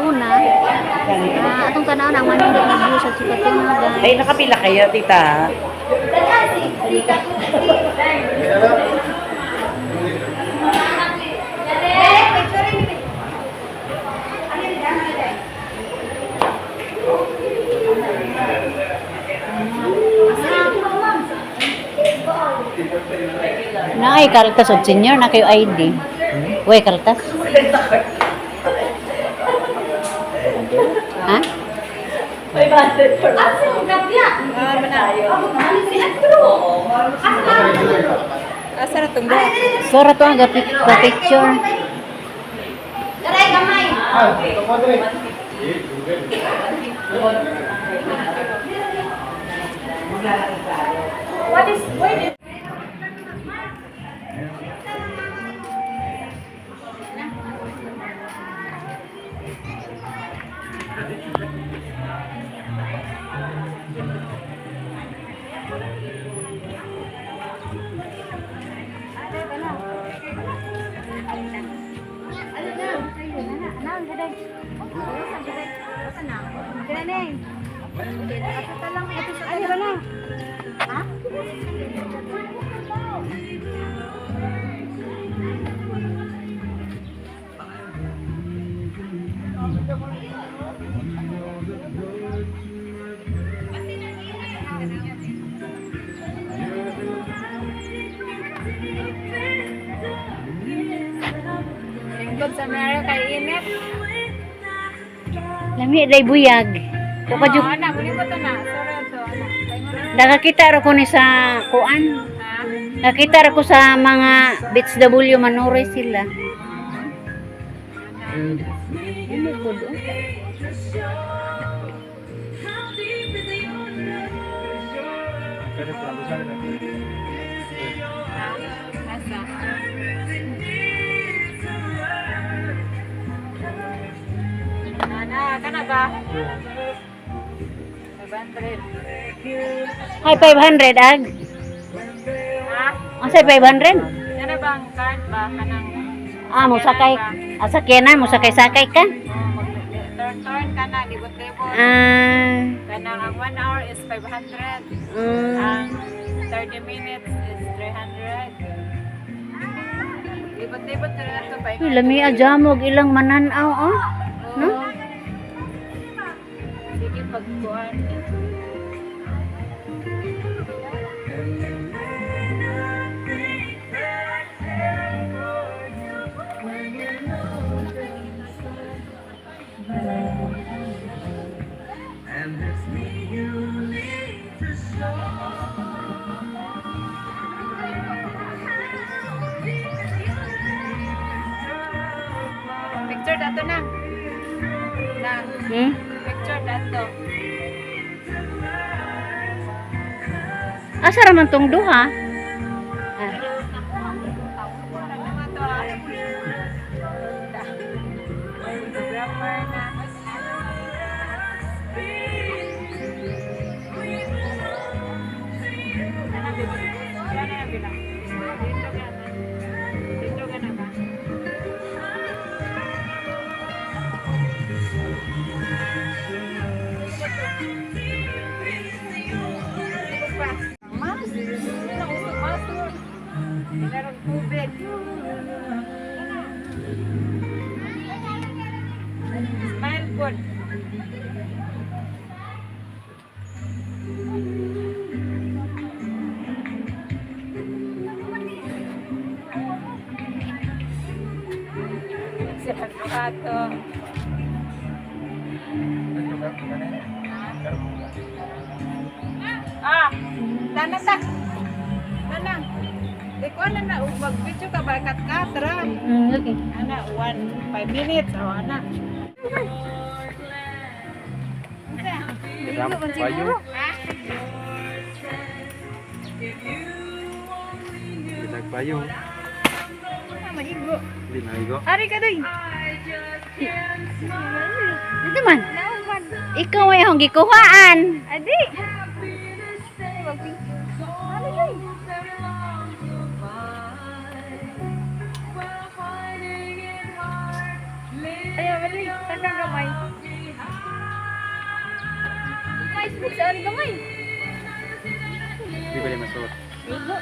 Sikatuna. Atong tanaw ang manindot nga view sa Sikatuna, guys. Ay, nakapila kayo, tita. Naay kartas og senior na kayo ID. Way kartas. Ha? Asa na tunggo? Sora to ang ga picture. What is, wait. Lingkod sa Mary kay init. Lami day buyag. Ko pa jud Oo, ana, muli ko to na. Sorry to, ana. Pahingo na. nakakita ra ko ni sa kuan. Ha? Nakita ra ko sa mga Beach W Manore sila. Ano ko do? Asa? Ana, kana ba? 500. Ay 500 ag. Ha? Asa 500? Kana ba ang card ba? Kanang Ah, mo sakay. Ah, sakyanan mo sakay-sakay ka. Oh, turn turn ka na, libot-libot. Ah, Kanang ang 1 hour is 500. Ang 30 minutes is 300. Libot-libot na lang ito pa. Uy, lami ajamog ilang mananaw oh. No? Sige, pagkuhan. Picture dato na. Na, picture dato. Asa ra man tong duha? Ah, Ano to ah? Photographer na. Ano, bibi? Wala na bilang. Dito ka na. Dito ka na ba? Mas, mas, meron tubig. Smile po. Sila buhato. Ah, tana ta. Tana. Di ko na na mag-video ka ba kat katra. Okay. Ana, 1 5 minutes oh ana. Payo. Nagpayo. Mahigo. Hindi nahigo. Ari ka doy. Ito man. Ikaw ay akong gikuhaan. Adi. Ayaw, bali. Saka gamay. Isbog sa ari gamay. Hindi ko rin masuot. Ligo.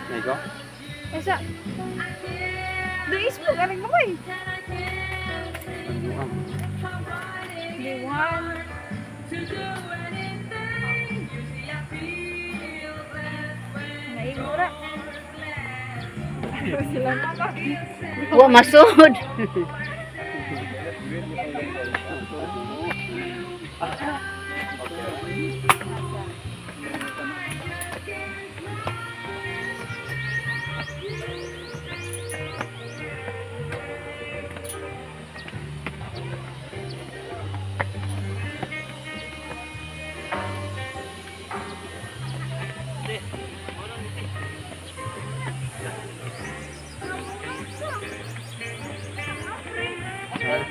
Naigo? Asa. Do isbog ari gamay. Pagbuang. Liwan. Naigo ra. Sila mama. Wa masud. Ha?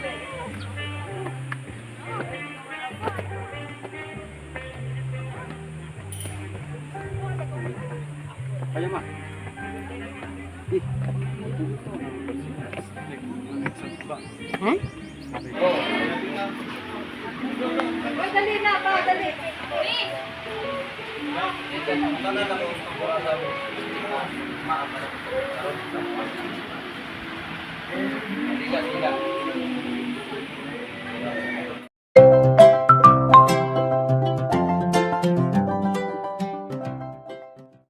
Kaya ma. Eh. Ha? Dali na pa, dali.